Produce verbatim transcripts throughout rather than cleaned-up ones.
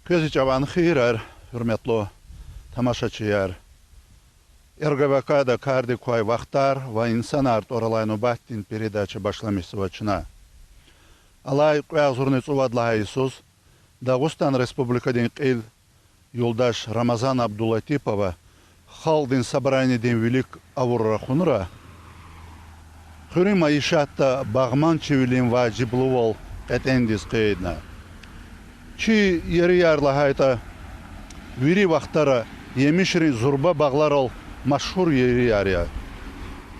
Квез и чӀаван хийирар, гьуьрметлу тамашачияр. РГВК-да кардик квай Вахтар ва инсанар тӀвар алай нубатдин передача башламишзава чна. Алай кьве агъзурни цӀувад лагьай йисуз Дагъустан Республикадин кьил юлдаш Рамазан Абдулатипова Халкьдин Собраниедин вилик авур рахунра хуьруьн майишатда багъманчивилин важиблувал кьетӀендиз къейдна. Чи ерияр лагьайтӀа, вири вахтара емишрин зурба багъларал машгьур ерияр я.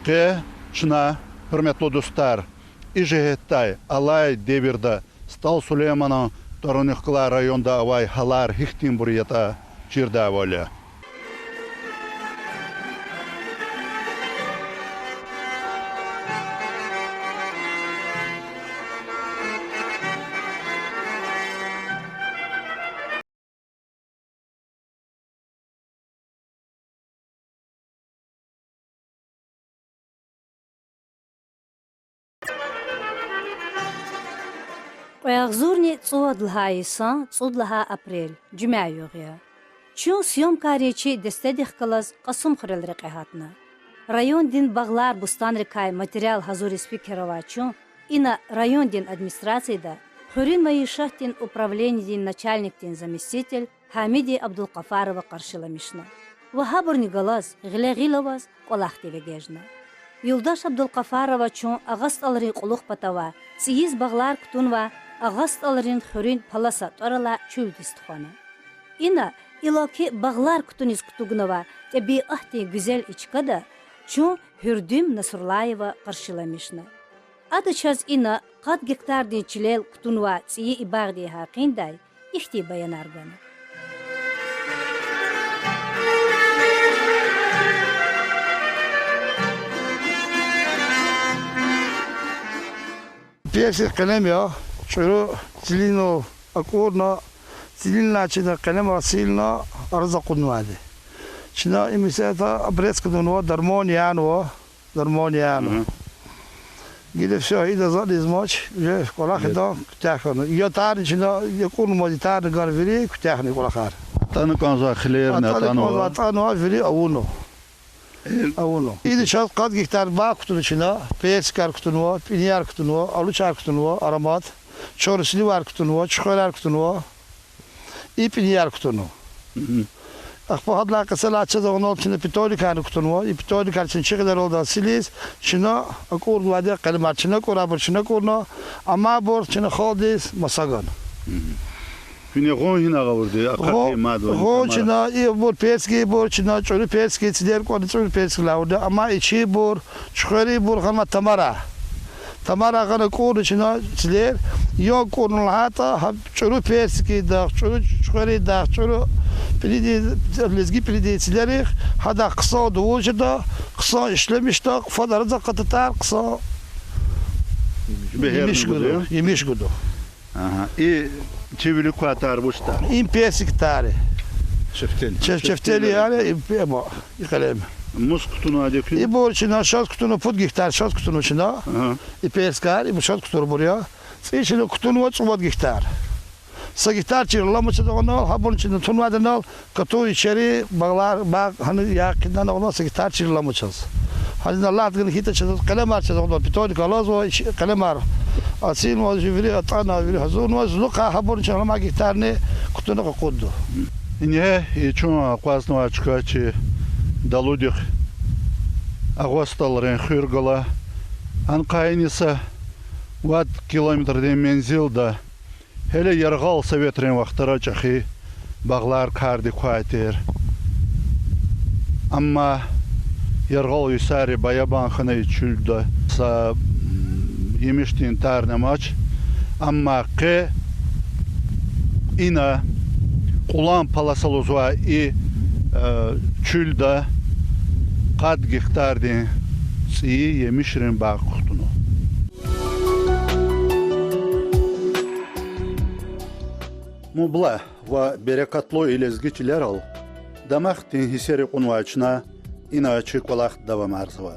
Къе чна, гьуьрметлу дустар, и жигьетдай алай девирда СтӀал Сулейманан тӀварунихъ галай районда авай гьалар гьихьтинбур ятӀа чирдайвал я. Кьве агъзурни цӀувад лагьай йисан цӀуд лагьай апрель, жуьмя югъ я. Чун съёмкайрин чи дестедихъ галаз Кьасумхуьрел рекье гьатна. Райондин багълар-бустанрикай материал гьазуриз фикир авай чун ина райондин администрацияда хуьруьн майишатдин управленидин начальникдин заместитель Гьамиди Абдулкъафарова къаршиламишна ва гьабурни галаз гъиле-гъил аваз кӀвалахдив эгечӀна. Юлдаш Абдулкъафарова чун агъа СтӀалрин кьулухъ патавай цӀийиз багълар кутунвай Агъа СтӀалрин хуьруьн Паласа тӀвар алай чуьлдиз тухвана. Ина, иллаки багълар кутуниз кутугнавай тӀебиатдин гуьзел и чкада чун Гьуьрдим Насруллаева къаршиламишна. Ада чаз ина къад гектардин чилел кутунвай цӀийи и багъдин гьакъиндай ихьтин баянар гана. Персик къелем я, чӀуру цилинал акӀурна, цилинал чна къелемар силна, араз акъуднавайди. Чна им исятда обрезка авунва, дарман янва, дарман янва. Гила всё, идаз затӀ ийизмач, уже кӀвалахида, куьтягь хьана. Я тарни чна, я кьурнамаз я тарни гана вири, куьтягьна кӀвалахар. АтӀана кӀанзавай хилерни атӀанва, вири авуна. Авуна. Ида чаз къад гектар багъ кутуна чна, персикар кутунва, пӀинияр кутунва, алучар кутунва, аромат, чору сливар кутунва, чуьхверар кутунва, и пӀинияр кутуна. Ахпа гьадалай къецелай чаз агъунал чна питомникарни кутунва, и питомникар чна чи кьилералди силиз, чна акӀурнавайди къелемар, чна кӀурайбур чна кӀурна, амайбур чна халкьдиз маса гана. Куьне гъун гьина гъавурди, акъатни мадни? Гъун чна ибур персикбур, чна чӀуру персик, цилер кӀватӀна чӀуру персик лагьурди, амай ичибур, чуьхверибур гъана тамара. Тамара гъана кӀурна чна цилер, я кӀурна лагьайтӀа, гьа чӀуру персикдахъ, чӀуру чуьхвердахъ, чӀуру пӀинидин, лезги пӀинидин цилерихъ, гьадахъ хъсан дувул жеда, хъсан ишлемишда, фад араз акъатайтӀа хъсан емиш гуда, емиш гуда. Агьа. И чи вилик квай тар вуч тар? Им персик тар я. Чефтели. Чеф-, чефтели яни, и пе-, ма, и къелем. Мус кутунвайди куьн? Ибур чна шаз кутуна, пуд гектар шаз кутуна чна. Агьа. И персикар, ибур шаз кутунбур я. ЦӀийи чна кутунва цӀувад гектар. Са гектар чир аламачиз агъунал, гьабурни чна тунвайди анал, катуй, чери, багълар, багъ, гьана яхъ хъийидан агъунал са гектар чир аламачиз. Гьана ина лагьайтӀа гьикӀ хьайитӀа чаз къелемар чаз агъунал, питомник алазва, ич-, къелемар асилнава, жи вири атӀана, вири гьазурнава, зулухъай гьабурни чна гьалмай гектарни кутуна къакъудда. Ингье и чун акъвазнавай чка чи далудихъ Агъа СтӀалрин хуьр гала. Анкъай ини са вад километрдин мензилда гьеле яргъал советрин вахтара чӀехи багълар кардик квай тир. Амма яргъал йисари баябан хьана и чуьлда, са, м, емишдин тарни амач. Амма къе ина Кьулан Паласа лугьузвай и, э, чуьлда къад гектардин цӀийи емишрин багъ кутуна. Мубла ва берекатлу и лезги чилерал дамахдин гьиссери кьунвай чна ина чи кӀвалах давамарзава.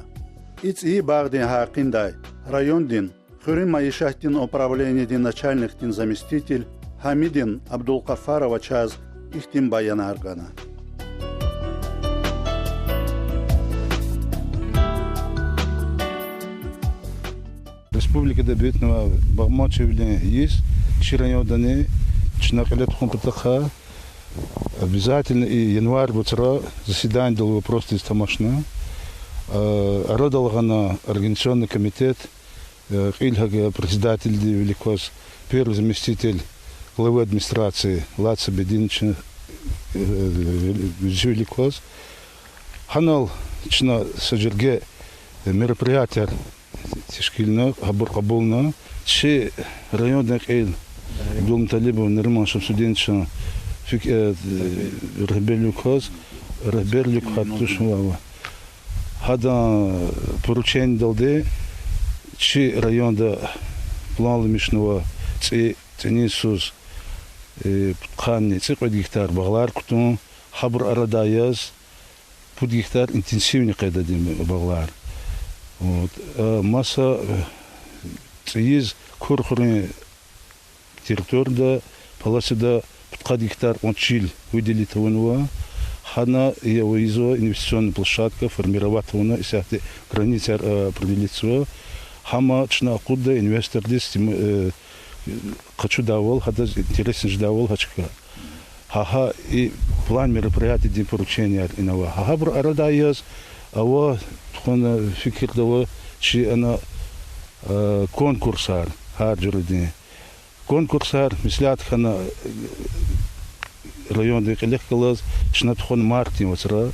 И цӀийи багъдин гьакъиндай райондин хуьруьн майишатдин управленидин начальникдин заместитель Гьамидин Абдулгъафарова чаз ихьтин баянар гана. Республикада битнава багъманчивилин йис чи райондани чна кьиле тухун патахъай, обязательно и январь вацра заседаниедал вопросдиз тамашна. Арадал гъана организационный комитет, кьил гьакӀ председательди вилик кваз, первый заместитель главы администрации Лацабедин чи вилик кваз. Гьанал чна са жерге мероприятияр тешкилна, гьабур кьабулна. Чи райондин кьил Абдулмуталибов Нариман Шамсудиновичан фик-, регьбервилик кваз, регьбервилик кваз тушнава. Гьадан поручениедалди чи районда планламишнава цӀи, цӀинин йисуз пудкъанни цӀикьвед гектар багълар кутун, гьабурун арадай яз пуд гектар интенсивный къайдадин багълар. Маса цӀийиз Курхуьруьн территорияда, полосада пудкъад гектар кьван чил выделить авунва. Гьана ийизва инвестиционный площадка формировать авуна, исятда границаяр определитьзава. Гьам чна акъудда инвестордиз къачудайвал, гьадаз интересни жедайвал гьа чка. Гьа-гьа и план мероприятиедин порученияр ина ава. Гьа гьабурун арадай яз ава тухун фикирда ава чи ана конкурсар, гьар жуьредин конкурсар, меслят хьана райондин кьилихъ галаз, чна тухун мартдин вацра,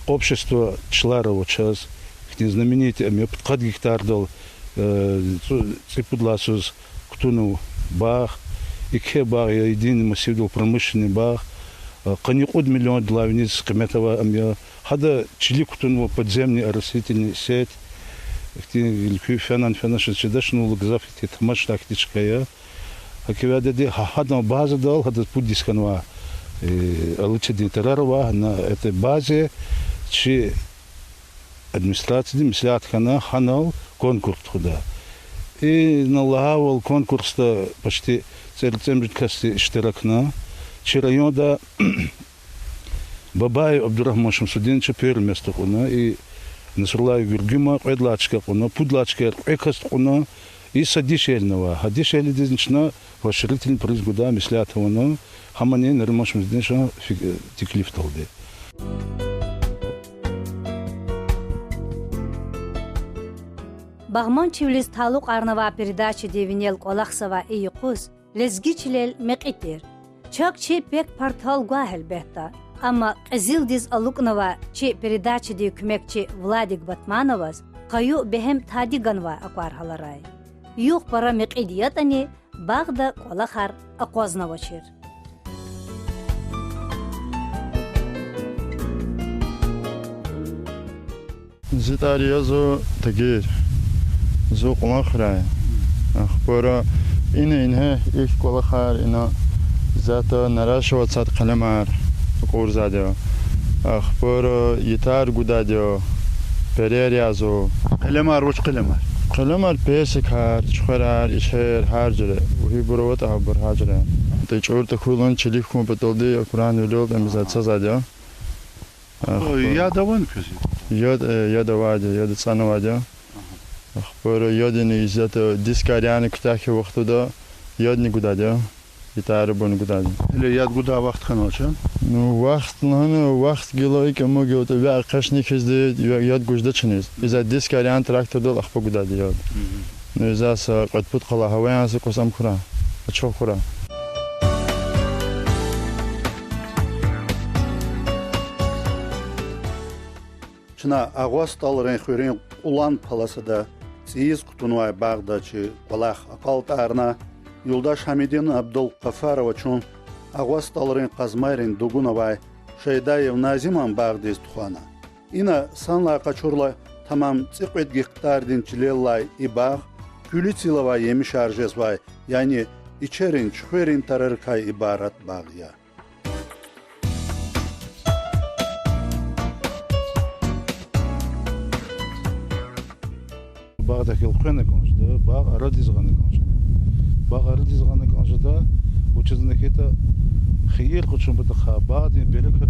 общество чилер ава чаз, ихьтин знаменитый ам я, пудкъад гектардал цӀу-, цӀипуд лагьай йисуз кутунва багъ, еке багъ я, единый массивдал промышленный багъ, къанни кьуд миллиондилай виниз къимет авай ам я. Гьада чилик кутунва подземный оросительный сеть, ихьтин луькуь фена-фена шаз чидач, ну, лугьузва ихьтин тамашдай хьтин чка я. Гьакӏ хьайила, гьа-, гьадан базадал, гьадаз пуд йис хьанвай, алачирдин тарар авай, на этой базе чи администрацияди меслят хьана гьанал конкурс тухуда. Ина лагьайвал, конкурсда почти цӀерид цӀемуьжуьд касди иштиракна. Чи районда Бабаев Абдурагьман Шамсудиновича первое место кьуна, и Насруллаев Гуьргуьма кьвед лагьай чка кьуна, пуд лагьай чкаяр кьве касди кьуна, и са дишегьлини авай. Гьа дишегьлидизни чна поощрительный приз гудай меслят авуна, гьамани Нариман Шамсудиновичан фи-, теклифдалди. Багъманчивилиз талукьарнавай передачадин винел кӀвалахзавай и юкъуз лезги чилел мекьи тир. Чак чи пек-партал гвай гьелбетда, амма кьезилдиз алукӀнавай чи передачадин куьмекчи Владик Батмановаз къаюн бегьем тади ганвай аквар гьаларай. Югъ пара мекьиди ятӀани, багъда кӀвалахар акъвазнавачир. Зи тӀвар я зун Тагир. Зун Кьулан хуьряй я. Ахпа ина ингье ихь кӀвалахар, ина зата наращивать сад къелемар акӀурзавайди я. Ахпа ятар гудайди я, перер язва. Къелемар вуч къелемар? Къелемар, персикар, чуьхверар, ичер, гьар жуьре. Вугьуьбур аватӀа, гьабур гьар жуьре. ТӀи чӀур тахьуйлани чилихъ хьун паталди акуранвилелди ам зат цазвайди я. Яд авани квез? Яд, э, яд авайди я, яд ацӀанвайди я. Ахпа яд ина исятда дискар яна куьтягь хьайи вахтунда ядни гудайди я. Ятар абурни гудайди я. Гьеле яд гудай вахт хьанвач, а? Ну, вахт лагьана, вахт гила икӀ, амма гила ве къешни хьизди я-, яд гуз жеда чна. Иза дискар яна трактордал ахпа гудайди я яд. Ну, иза са кьвед-пуд къала гьава яна са кӀус ам хьурай, ачух хьурай. Чна Агъва СтӀалрин хуьруьн Кьулан паласада цӀийиз кутунвай багъда чи кӀвалах акьалтӀарна. Юлдаш Гьамидин Абдулгъафарова чун Агъва СтӀалрин Къазмайрин дугунавай Шайдаев Назиман багъдиз тухвана. Ина санлай къачурла, тамам цӀикьвед гектардин чилеллай и багъ куьлуь цил авай емишар жезвай, яни ичерин, чуьхверин тарарикай ибарат багъ я. Багъдихъ элкъвена кӀан жеда, багъ арадиз гъана кӀан жеда. Багъ арадиз гъана кӀан жеда, Вучиз лагьайтӀа хийир къачун патахъай, багъдин берекат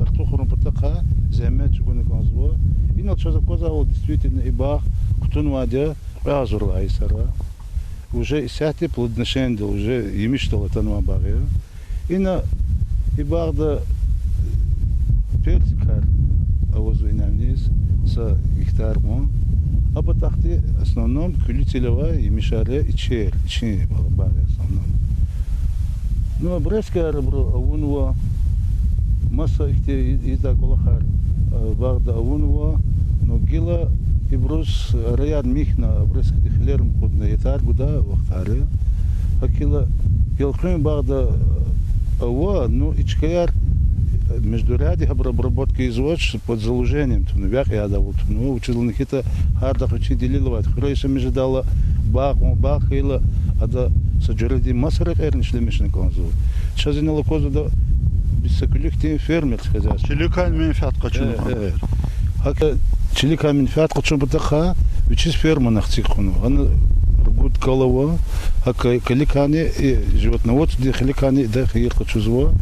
артухарун патахъай зегьмет чӀугуна кӀанзава. Инал чаз аквазвайвал, действительно, и багъ кутунвайди я кьве агъзур лагьай йисара. Уже исятда плодоношениедал, уже емишдал атанвай багъ я. Ина и багъда персикар авазва инал виниз, са гектар кьван. А патахъди в основном куьлуь цил авай емишар я, ичер, ичин багъ я в основном. Ну, обрезкаяр абуру авунва, маса ихьтин и-, идай кӀвалахар, э, багъда авунва, ну, гила ибуруз араяр михьна, обрезкадин хилер амукьна, ятар гудай вахтар я. ГьакӀ хьайила, гелкъуьн багъда ава, ну, и чкаяр междурядий гьабур обработка ийизвач, под залужением тунва, векь ядайвал тунва, вучиз лагьайтӀа гьардахъ вичин делил авайди. Хуьряй са меж жедайла багъ кьван, багъ хьайила, ада са жуьредин маса рекьерни ишлемишна кӀанзава. Чаз инал аквазвайвал, биз са куьлуь хьтин фермерское хозяйство. Чиликай менфят къачуна. Э, э. ГьакӀ чиликай менфят къачун патахъай вичиз ферманихъ эциг кьунва. Гьана ругуд кал ава, гьакӀ килигайни, и животноводстводин хилигайни ида хийир къачузва.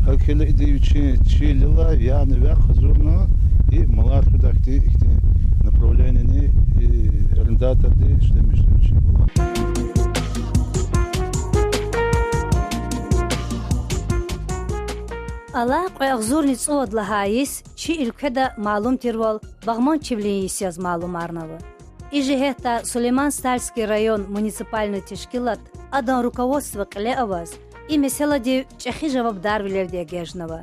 ГьакӀ хьайила ида вичин чил яла, яна векь гьазурна, и малар хуьдай хьтин ихьтин направлениени, и арендаторди ишлемишзава вичин малар. Алай кьве агъзурни цӀувад лагьай йис чи уьлкведа, малум тирвал, багъманчивилин йис яз малумарнава. И жигьетдай Сулейман-Стальский район муниципальный тешкилат, адан руководство кьиле аваз, и месэладив чӀехи жавабдарвилелди эгечӀнава.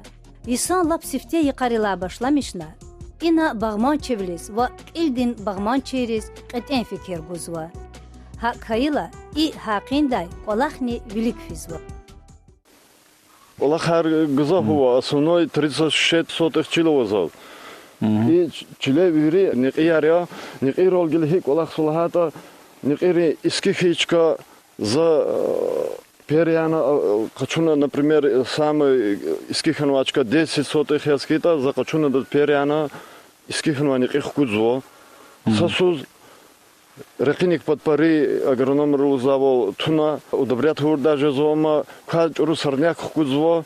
Йисан лап сифте йикъарилай башламишна, ина багъманчивилиз ва кьилдин багъманчийриз кьетӀен фикир гузва. ГьакӀ хьайила, и гьакъиндай кӀвалахни вилик физва. КӀвалахар гзаф ава, основной тридцать шесть сотых чил ава заз. И ч-, чиле вири некьияр я, некьийрал гила гьикӀ кӀвалахзава лагьайтӀа, некьийрин иски хьайи чка за, э, пер яна, э, къачуна, например, самый иски хьанвай чка десять сотых яз хьайитӀа, за къачуна адаз пер яна, иски хьанвай некьи хкудзава. Са суз рекьиник подпори агрономри лугьузвайвал туна, удобрять авурдай жезва ам, квай чӀуру сорняк хкудзава.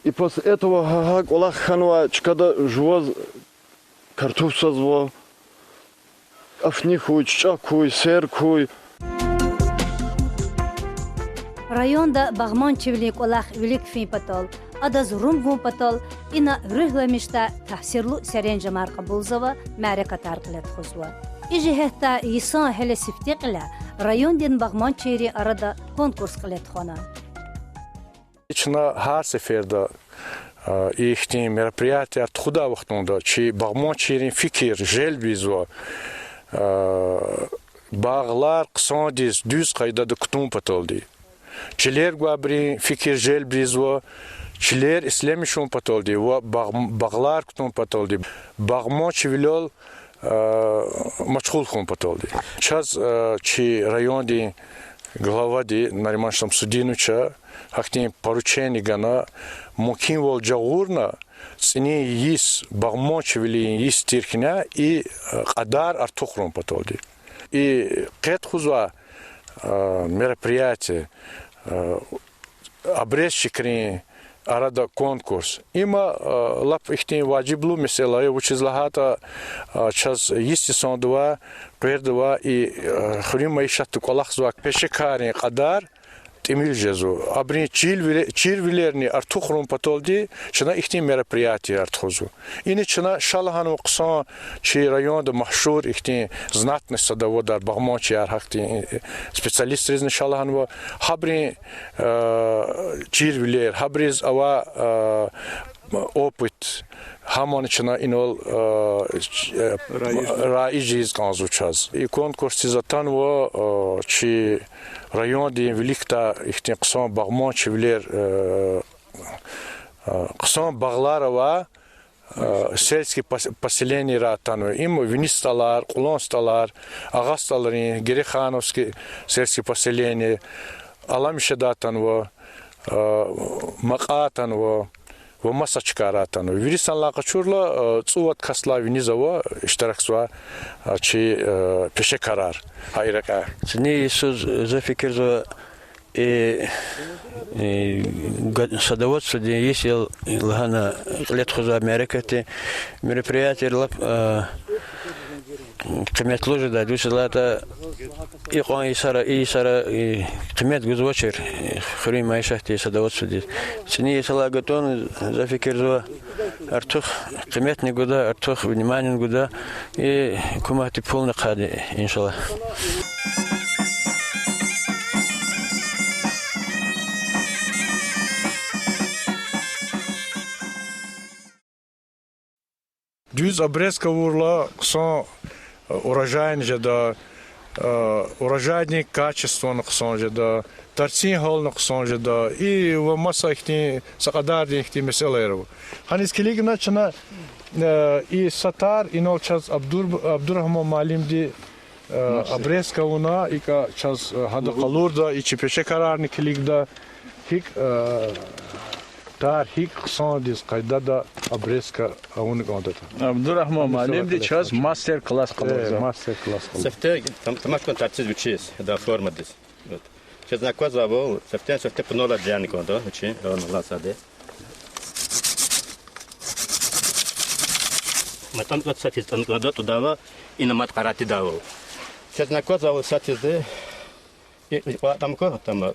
И после этого гьа, гьа кӀвалах хьанвай чкада жуваз картуф цазва, афни хьуй, чичӀек хьуй, сер хьуй. Районда багъманчивилин кӀвалах вилик фин патал, адаз рум гун патал ина руьгьламишдай таъсирлу серенжемар кьабулзава, мярекатар кьиле тухузва. И жигьетдай йисан гьеле сифте кьиляй райондин багъманчийрин арада конкурс кьиле тухвана. Чна гьар сеферда, а, ихьтин мероприятияр тухудай вахтунда чи багъманчийрин фикир желб ийизва, а, багълар хъсандиз дуьз къайдада кутун паталди. Чилер гвайбурун фикир желб ийизва, чилер ишлемишун паталди ва багъ-, багълар кутун паталди, багъманчивилел а, машгъул хьун паталди. Чаз, а, чи райондин главади Нариман Шамсудиновича гьахьтин поручение гана, мумкинвал жагъурна, цӀинин йис, багъманчивилин йис тир хьиняй, и, а, кьадар артухарун паталди. И къе тухузвай, а, мероприятие, а, обрезчикрин арада конкурс. Има, а, лап ихьтин важиблу месэла я, вучиз лагьайтӀа, а, чаз йис йисандавай, къвердавай и, а, хуьруьн майишатда кӀвалахзавай пешекаррин кьадар тӀимил жезва. Абурун чирвиле-, чирвилерни артухарун паталди чна ихьтин мероприятияр тухузва. Ина чна ша лагьанва хъсан чи районда машгьур ихьтин знатность садавадар, багъманчияр, гьахьтин, э, специалистризни ша лагьанва, гьабурун, э, чирвилер, гьабуруз авай, э, опыт, гьамани чна инал, э, ч-, э, раиж ийиз кӀанзава чаз. И конкурсдиз атанва, э, чи райондин виликдай ихьтин хъсан багъманчивилер, э, э, хъсан багълар авай, э, сельский пос-, поселенийрай атанва. Им Вини СтӀалар, Кьулан СтӀалар, Агъа СтӀалрин, Герехановский сельский поселение, Аламишедай атанва, э, Макьай атанва ва маса чкайрай атанва. Вири санлай къачурла, э, цӀувад касдилай виниз ава иштиракзавай, э, чи, э, пешекарар гьа и рекьяй. ЦӀинин йисуз, за фикирзава, И, и, га-, садоводстводин йис я лагьана кьиле тухузвай мярекатдин мероприятие лап, а, къиметлу жеда, вучиз лагьайтӀа икьван йисара, и йисара, и, къимет гузвачир, и, хуьруьн майишатдиз, садоводстводиз. ЦӀини йисалай гатӀунна, за фикирзава, артух къиметни гуда, артух вниманиени гуда, и гьукуматди пулни хъвайди, иншаллагь. Дуьз обрезка авурла хъсан, э, урожайни жеда, э, урожайдин качествони хъсан жеда, тарцин гьални хъсан жеда, и ва маса ихьтин, са кьадардин ихьтин месэлаяр ава. Гьаниз килигна чна, э, и са тар, инал чаз Абдур-, Абдурагьман муаллимди, э, обрезка авуна, икӀа чаз, э, гьада къалурда, и чи пешекарарни килигда, гьикӀ, э, тар гьикӀ хъсандиз къайдада обрезка авуна кӀандатӀа. Абдурагьман муаллимди чаз мастер-класс къалурзава. Э, мастер-класс къалур. Сифте там-, тамаш кӀан тарциз вичиз, да, формадиз. Вот. Чаз аквазвайвал, сифтени-сифте пуналар жени кӀанда, вичи, даван Аллагьзаде. МатӀан кӀан сатиз тӀан кӀанда, тӀудава, ина мад къарагъдайвал. Чаз аквазвайвал сатизди, и, и, кьван тӀам ква, там,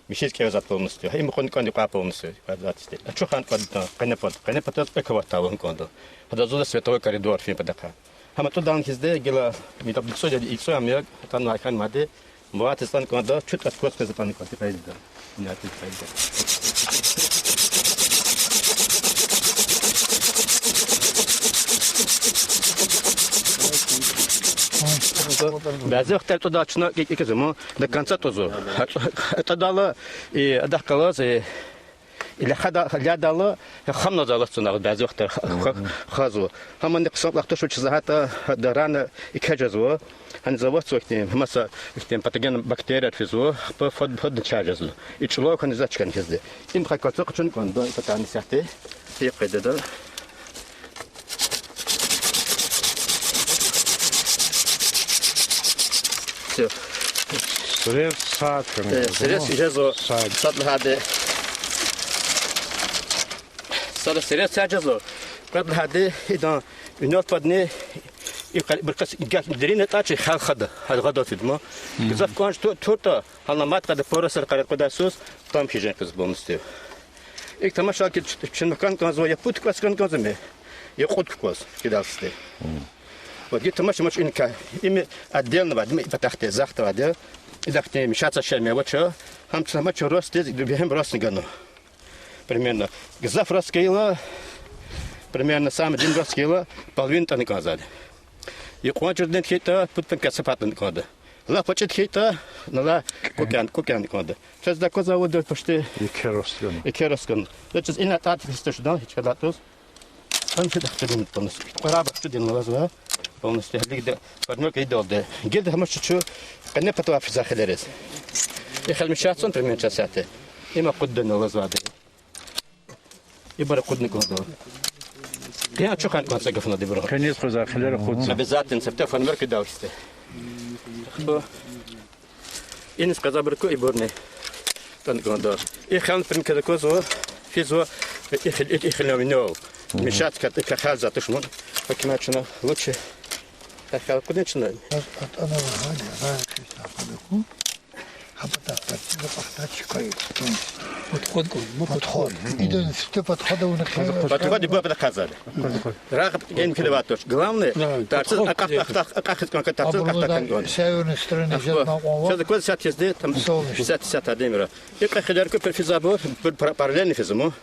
мишиз кӀевзавай полностью. Им кьун кӀан кьван полностью, кьван затсди. Ачух хьана кӀанда, къене пад, къене патаз экв аватайвал кӀанда. Гьадаз лугьуда световой коридор фин патахъай. Гьам тӀудан хьизди гила методик цӀуд я, и цӀуд ам я, атанвай хьан мадни, муатиз тӀан кӀанда, чут аткоз квез тӀан кӀанда, къайдада. Ина атиз къайдада. Бязи вахтар тӀуда чна кӀи-, кӀи-, кӀизма, до конца тӀузва. ТӀудайла, и, адахъ галаз, и, Или хада лядала, хамназалат цунал бязи вахтар ха-, ха-, хазва. Гьамани хъсан кӀвалах туш, вучиз лагьайтӀа, гьада рана икӀ жезва. Гьани заводсва ихьтин, маса ихьтин патоген бактерияр физва, ахпа фад, фад начагъ жезва. И чӀулав хьана заз чкан хьизди. Им хакатса къачун кӀанда, и патани сятте. И къайдада. Всё. Срез сад хьана, э, срез жезва, сад. Сад лагьайди. Сад срез сад жезва. Кьвед лагьайди, идан винел падни, и къа-, буркас гах дерин атӀа чи хал хада, хал гъада фидма. Гзаф кӀванж ту-, туртӀа, гьана мад къада поросар къаракъудасуз, там хижен къиз полностью. ИкӀ тамашайла ки ч-, чна кӀан кӀанзава, я пуд кваз кӀан кӀанзава ми, я кьуд кваз кидалсди. Вот гьи тамаша мач инка, им отдельно вад, им патахъди, захъ тавад я. Идахъди мешаться шей мевач, гьам чна мач ростдиз, бегьем ростни гана. Примерно. Гзаф рост хьайила, примерно, самый длинный рост хьайила, половина тӀан кӀанзавайди. Юкьван жуьредин хьайитӀа, пуд пуд касапат тӀан кӀанда. Лап гъвечӀиди хьайитӀа, нала кӀукӀан, кӀукӀан кӀанда. Чаз аквазвайвал почти еке рост гана. Еке рост гана. Чаз ина тӀатӀ хисташ дан, гьич кадатуз. Там чи дахтадин полностью. Къараб дахтадин лазва. Полностью гьелигда парнёк идалда. Гелди гьамаш чу къене патва физахилериз. И хел мешатсан примерно часати. Има къуддана лазвади. Ибура къудни кӀанда. Къе ачухан кӀанзава гафунад ибура. Къениз хъвеза, хилера къудзава. Обязательно сифте фанвер кидал хьисте. Иниз къазабурку ибурни. ТӀан кӀанда. И хел примерно квазва, физва, и хел, и хел винел. Мешать кат, и хел затушман. Покиначна лучше. Хел къуднична. Ат-, атана лагьана, гьа, хиса хьанаку. Гьаб патахъ тарци, гьаб патахъ чкай. Подход кун, ну, подход. Подход. Идан сифте подход авуна хъия. Подход ибур патахъ кьазва. Рагъ ген килеватуш. Главное, тарци акьах, акьах, акьах хьиз кӀан, тарци акьах тахьун кӀан. Северной стороны жезмай кьван ва. Сейчас кваз сят хьизди, там, солнышко. Сят, сят адемра. И къе хилерку пер физабур, пер пар-, параллельно физму.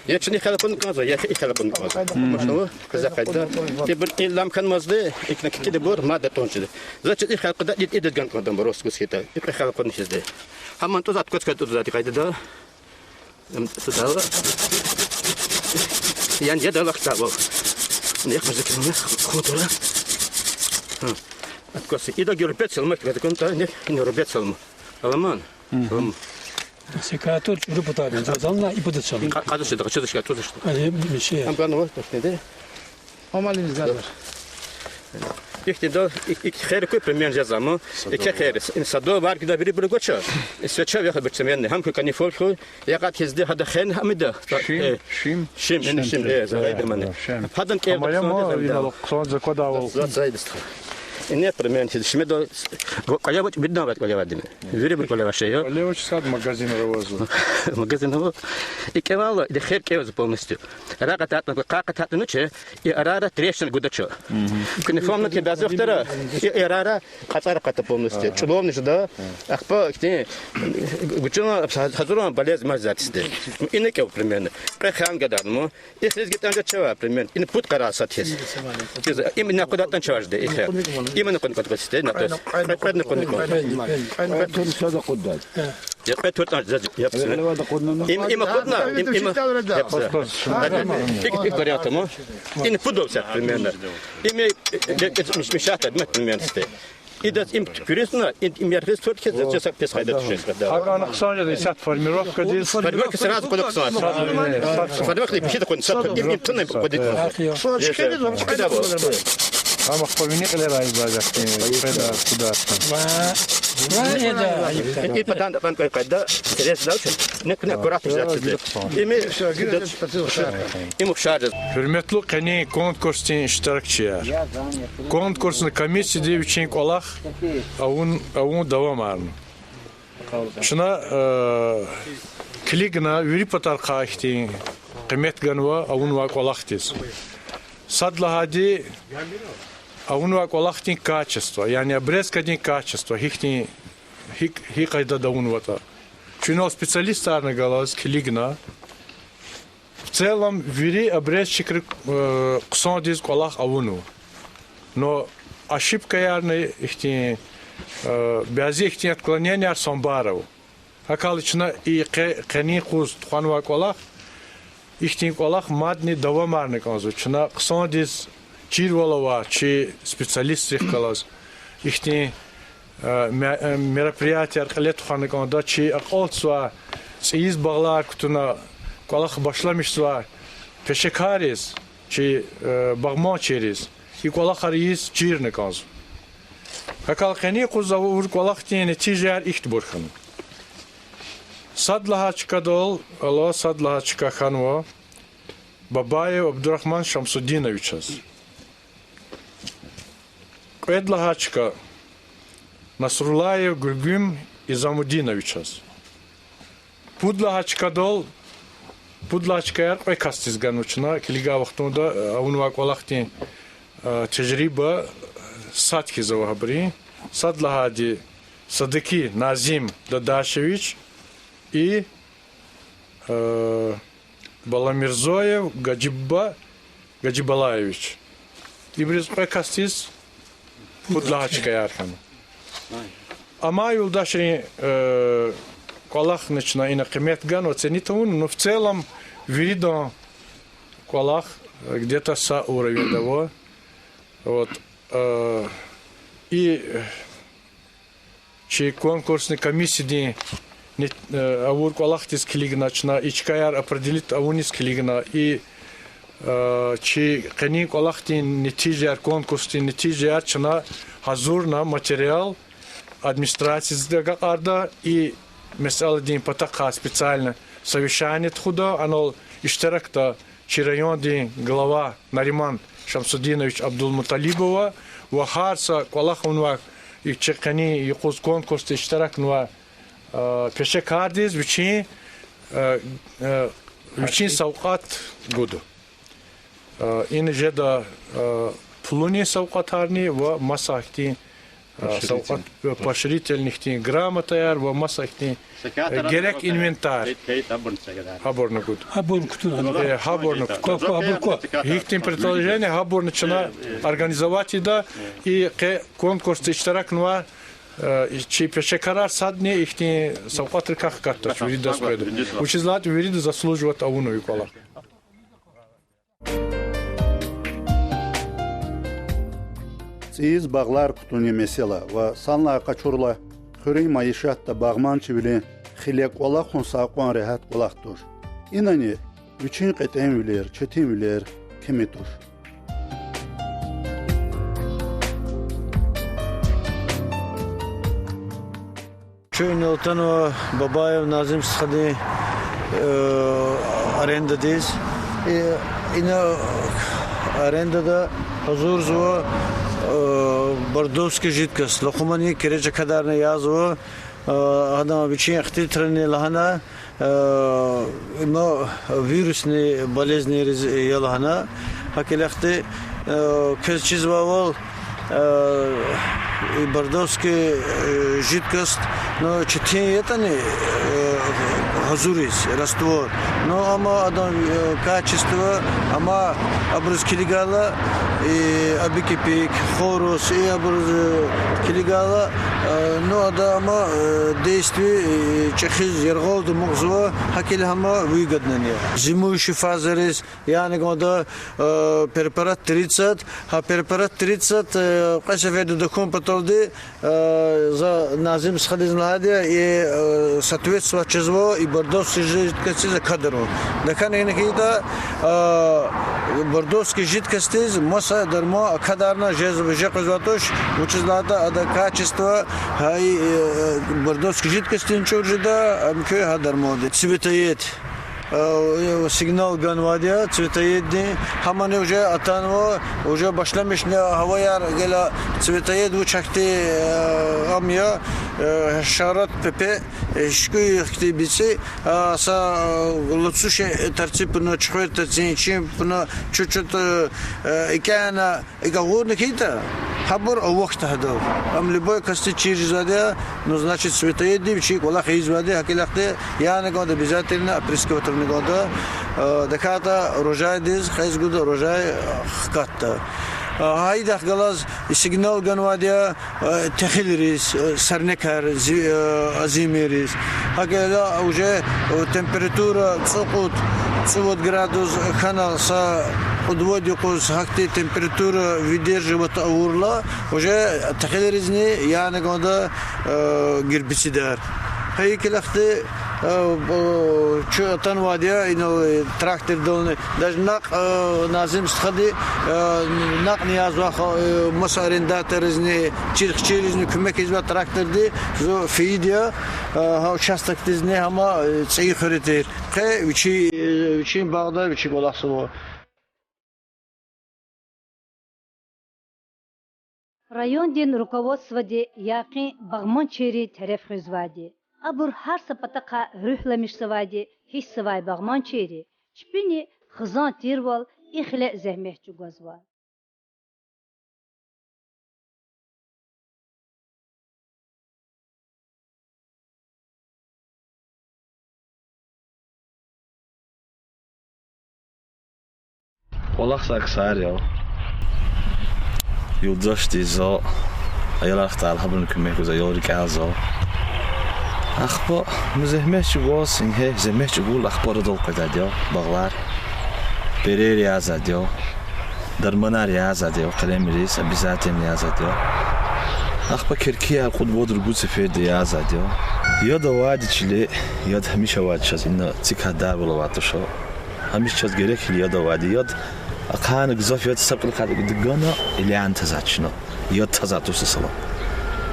Я чна и хел кьун кӀанзава, я и хел кьун кӀанзава. Машалла, къиза къайда. Ибур и лам хьанмазди, икна кикидибур, мад атӀун чиди. Заз чна и хел кьуда, и, идаз ган кӀанда, мороз кус хьайитӀа. И хел кьун хьизди. Гьаман тӀуз аткоз квез тӀуз зати къайдада. Ам, тӀудала. Ян ядала хтавал. Не хмаза килна, хутура. Гьа. Аткоз. Ида гюрбет салма, квез кӀунта, не, не рубет салма. Аламан. Секатур чуру патарин, жаданна и пудацан. Къа-, къадуш да, къачудуш, къачудуш. Али, мише. Ам гана вот, не де. Амалимиз гана. Ихьтин до, ик, ик хер куь примерно жезва ма. Ике хер. Ин садо вар гида вирибуру гвач. Свеча вехъ бицмени. Гьам ку канифоль хьуй. Якъад хьизди гьада хен гьамида. Шим, э, шим. Шим, ин шим, э, загъайда мани. Шим. Гьадан кӀел Амая ма, даксан ина дезам. Лукъсан закодавал. Зат зайдист. Ине примерно хьиз шимеда кӀвале авач, бидна авач кӀвале авайди. Вирибур кӀвале авачир я. КӀвале авач сад магазинра авазва. Магазин ава. И кӀевала, и хер кӀевзава полностью. Ракъа татна, къакъа татна чи, и арара трещина гудач. Кунифомна ки бязи вахтара, и, и арара кьацӀара къата полностью. ЧӀулавни жеда, ахпа ихьтин, гучуна гьазурун болезнь мазатсди. Ина кӀев примерно. Кьве ханга дарма. Ихьтин гитӀан жа чава, примерно. Ина пуд къараса тес. Им ина къудатан чаважда, ихьтин. Им ина къудатан чаважда, ина тес. Кьве, кьве ина къудатан. Кьве тур сада къудат. Я кьве тур тан жа, я псина. Им, им къудна, им, им. Я псина. Ик, ик вариант ма. Ина пуд овсят, примерно. Им, э, э, э, меш-, мешать, примерно, сте. Идаз им куьресна, им, им яргъиз туртхиз, зачем сак пес хайда тушес, да. Гьакӏ ана хъсан жеда, исят формировкадиз. Формировка сразу куда хъсан. Сразу, э, сразу. Формировка пиши такой, сразу, им, им туннель куда. Э. Сразу. Ам ахпа вини кьилерай бажахтин, кьведа, куда. Ва, ва, э, да. И патан, патан кой кайда, интерес да, чё? Не, не, аккуратно взять сюда. Ими, им ухшар. Гьуьрметлу къенин конкурсдин иштиракчияр. Конкурсный комиссияди вичин кӏвалах авун, авун давамарна. Чна, э, килигна вири патарихъай ихьтин къимет ганва авунвай кӏвалахдиз. Сад лагьайди авунвай кӏвалахдин качество, яни обрезкадин качество, гьихьтин, гьи, гьи къайдада авунватӏа. Чуьнал специалистарни галаз килигна, в целом вири обрезчикри, э, хъсандиз кӏвалах авунва. Но ошибкаярни ихьтин, э, бязи ихьтин отклоненияяр санбар ава. Гьакӏ хьайила чна и къе-, къенин юкъуз тухванвай кӏвалах, ихьтин кӏвалах мадни давамарна кӏанзава. Чна хъсандиз чирвал авай чи специалистрихъ галаз ихьтин, э, ме-, э, мероприятияяр кьиле тухвана кӏанда, чи акьалтзавай, цӏийиз багълар кутуна кӏвалах башламишзавай пешекарриз, чи, э, багъманчийриз и кӏвалахар ийиз чирна кӏанзава. Гьакӏ хьайила къенин юкъуз авур кӏвалахдин нетижаяр ихьтинбур хьанва. Сад лагьай чкадал ала, сад лагьай чка хьанва Бабаев Абдурагьман Шамсудиновичаз. Кьвед лагьай чка Насруллаев Гуьлгуьм Изамудиновичаз. Пуд лагьай чкадал, пуд лагьай чкаяр кьве касдиз ганва чна, килигай вахтунда, э, авунвай кӏвалахдин, э, тежриба, э, сад хьиз ава гьабурун. Сад лагьайди Садыки Назим Дадашевич и, э, Баламирзоев Гаджиба-, Гаджибалаевич. Ибуруз кьве касдиз пуд лагьай чкаяр хьана. Амай юлдашрин, э, кӏвалахни чна ина къимет ганва, оценить авуна, ну, в целом, виридан кӏвалах, э, где-то са уровеньда ава. Вот, э, и, э, чи конкурсный комиссиядин не-, э, авур кӏвалахдиз килигна чна, и чкаяр определить авуниз килигна, и, э, чи къенин кӏвалахдин нетижаяр, конкурсдин нетижаяр чна гьазурна материал администрациядиз агакьарда, и месэладин патахъай специально совещание тухуда, анал иштиракда чи райондин глава Нариман Шамсудинович Абдулмуталибова ва гьар са кӏвалах авунвай, и чи къенин юкъуз конкурсда иштиракнавай, э, пешекардиз вичин, э, э, вичин савкьват гуда. Э, ина жеда, э, пулунин савкьватарни ва маса ихьтин, э, савкьват, э, поощрительный ихьтин грамотаяр ва маса ихьтин, э, герек инвентарь. Гьабурни гуда. Гьабурни кутуна. Э, гьабурни кутуна. Гьихьтин предложение, гьабурни чна организовать ийида, и къе конкурсда иштиракнавай, э, чи пешекарар садни ихьтин савкьватрикай хкатдач виридаз къведа. Вучиз лагьайтӏа вирида заслуживать авунва и кӏвалах. ЦӀийиз багълар кутунин месэла ва санлай къачурла, хуьруьн майишатда багъманчивилин хиле кӀвалахун са акьван регьят кӀвалах туш. Инани вичин кьетӀенвилер, четинвилер кими туш. Чун инал атанва Бабаев Назим стхадин, э, арендадиз. Э, ина арендада гьазурзава, э, бордовский жидкость. Лугьумани кереч акадарна язва, э, гьадан вичин ихтилатрани лагьана, э, има вирусный болезнийриз я лагьана. Гьакӏ хьайила, э, квез чизвайвал, э, и бордовский, э, жидкость, ну, четин ятӏани, э, гьазуриз, раствор. Ну, амма адан, э, качество, амма абуруз килигайла, и Абикепик, Хорус, и абуруз, э, килигайла, э, ну, ада амма, э, действие, э, чӏехиз яргъалди амукьзава, гьакӏ хьайила гьам выгодный я. Зимующий фазариз, яни гьада, э, препарат тридцать, гьа препарат тридцать, э, кьве сеферда тахьун паталди, э, за Назим стхадиз лагьайди я, и, э, соответствовать жезва и бордовский жидкостиз акадарун. Тахьана ина хьайитӏа, э, бордовский жидкостиз маса дарман акадарна жез-, жекъвезвай туш, вучиз лагьайтӏа ада качество, гьа и, э, бордовский жидкостдин чӏур жеда, ам куь гьа дармандин. Цветоед. Э, сигнал ганвайди я цветоеддин, гьамани уже атанва, уже башламишна гьаваяр гила цветоед вуч ахьтин, э, ам я, э, гьашарат пепе, э, шуькӏуь хьтин бицӏи, а, са, э, лацу шей тарцин пуна, чуьхвер тарцин, чин пуна, чучуд, э, э, икӏяна, икӏ агъурна хьайитӏа, гьабур авахьда гьадав. Ам любой касди чир жезвайди я, ну, значит, цветоедди вичин кӏвалах ийизвайди я, гьакӏ хьайила, яни гьада обязательно опрыскивать авуна гьада, э, тахьайтӏа урожайдиз, къвез гуда урожай, э, хкатда. Э, гьа идахъ галаз сигнал ганвайди я, э, техилриз, э, сорнякар, зи-, э, азимийриз. Гьакӏ хьайила уже, э, температура цӏукьуд, цӏувад градус хьана, са кьуд-вад юкъуз гьахьтин температура выдерживать авурла, уже техилризни яна ганда, э, гербицидар. Гьа икӏ хьайила, э, б-, чун атанвайди я, инал, э, трактордални. Даже накь, э, Назим стхади, э, накьни язва, э, маса арендаторризни, чирхчиризни куьмек ийизва тракторди, зун фейиди я, э, гьа участокдизни, гьам, э, ЦӀийи хуьре тир. Къе вичи, э, вичин багъда вичи кӏвалахзава. Райондин руководстводи якъин багъманчийрин тереф хуьзвайди, абур гьар са патахъай руьгьламишзавайди гьиссзавай багъманчийри чпини хизан тирвал и хиле зегьмет чӏугвазва. Кӏвалахзавай ксар я. Юлдашдиз за, аялар хтайла гьабурни куьмек гуз, аял рикӏел за. Ахпа ну зегьмет чӏугваз, ингье зегьмет чӏугвал, ахпа арадал къведайди я багълар. Перер язавайди я, дарманар язавайди я, къелемриз обязательно язавайди я. Ахпа керкияр кьуд-вад-ругуд сеферда язавайди я. Яд авайди чиле, яд гьамиша авайди чаз, ина цик гьадарвал авай туш. Гьамиша чаз герек я яд авайди, яд ахъайна гзаф яд са кьилихъ гана илянтаза чна. Яд таза туса сала.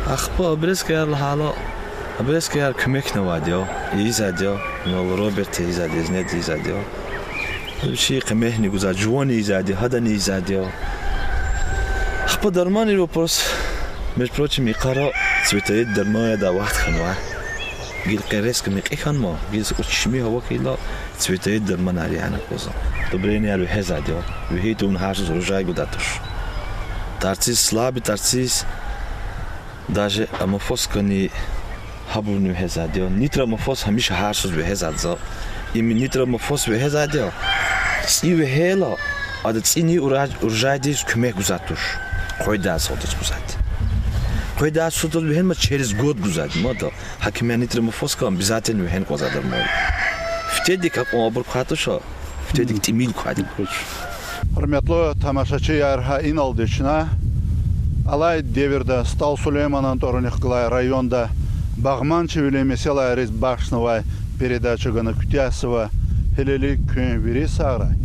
Ахпа обрезкаяр лагьайла, обрезкаяр куьмекнавайди я, ийизвайди я, инал Роберт ийизвайди я, изнед ийизвайди я. Вичи къимехни гузвай, жуван ийизвайди я, гьадан ийизвайди я. Ахпа дарманрин вопрос, между прочим, йикъара цветоед дарман ядай вахт хьанвай. Гила къе резко мекьи хьанма, гила са кьве чими гьава хьайила, цветоед дарманар яна кӏанзава. Удобренияр вегьезвайди я, вегьей тавуна гьар йисуз урожай гудай туш. Тарциз, слабый тарциз, даже амофоскани гьабурни вегьезвайди я. Нитромофос гьамиша гьар йисуз вегьезвайди я. Им нитромофос вегьезвайди я. ЦӀи вегьейла, ада цӀини ура-, урожайдиз куьмек гузвайди туш. Къведай садаз гузвайди. Къведай садаз вегьенмаз через год гузвайди мада. Гьакимяр нитромофоска обязательно вегьена кӏанзавайди я. Фитедик акьван абур квай туш, фитедик тӏимил квайди я. Гьуьрметлу тамашачияр, гьа иналди чна алай девирда СтӀал Сулейманан тӀварунихъ галай районда багъманчивилин месэлайриз бахшнавай передача гана куьтягьзава. Гьелелиг куьн вири сагърай.